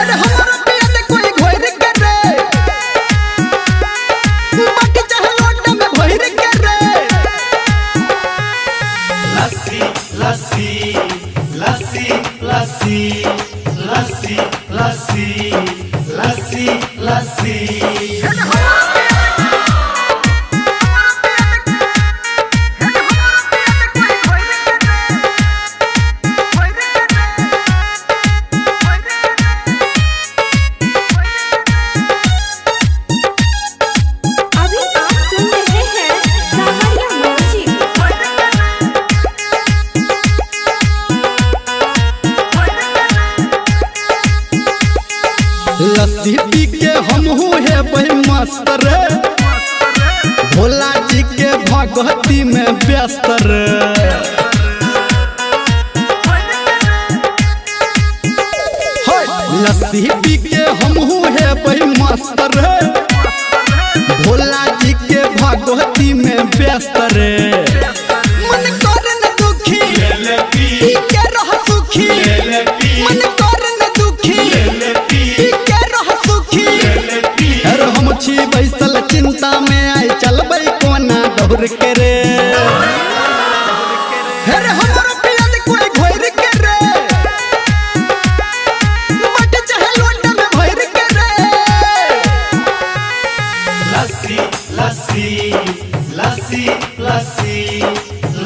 अरे हमरो पिया दे कोई घोर के रे, बाटी चाहे लोटा में भर के रे। लस्सी लस्सी लस्सी लस्सी लस्सी लस्सी लस्सी लस्सी। अभी आप सुन रहे हैं सावरिया म्यूजिक। लस्सी पी के हमहू हेबै मस्त रे, भोला जी के भगवती में व्यस्त रे। हे, लस्सी पी के हमहू हेबै मस्त रे, भोला जी के भगवती में व्यस्त रे। मन कर न दुखी पी के रह सुखी, मन कर न दुखी पी के रह सुखी। अरे हम छी बैसल चिंता में, आई चलबै कोना दौड़ के रे। अरे हमरो पिया दे कोई घोर के रे, बट चाहे लोटा में भर के रे। लस्सी लस्सी लस्सी लस्सी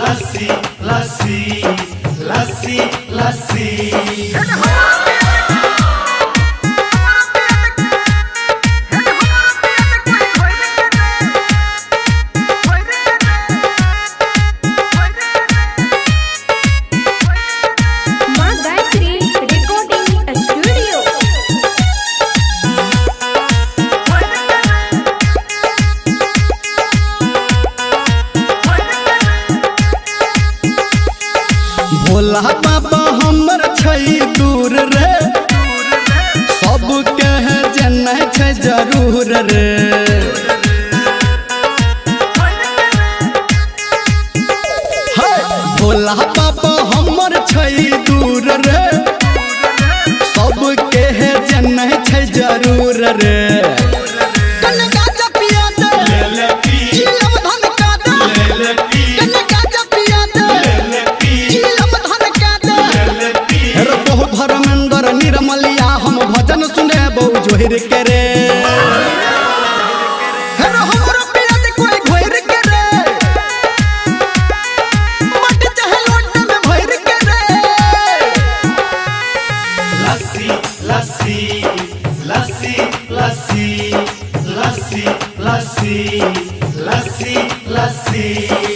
लस्सी लस्सी लस्सी लस्सी। माँ गायत्री रिकॉर्डिंग स्टूडियो। भोला बाबा हमर छै दूर रे, सब कह जेना छै जरूर रे। हे, भोला बाबा हमर छै दूर रे, सब कह जेना छै जरूर रे। कने गाजा पिया दे, चिलम धन का दे, कने गाजा पिया दे, चिलम धन का दे। रे बहु धर्मेंद्र निर्मलिया हम भजन सुनेबौ जोहिर के रे। हे रे हमरो पिया दे कोई घोर के रे, बट चाहे लोटा में भर के रे। लस्सी लस्सी लस्सी लस्सी लस्सी लस्सी लस्सी लस्सी।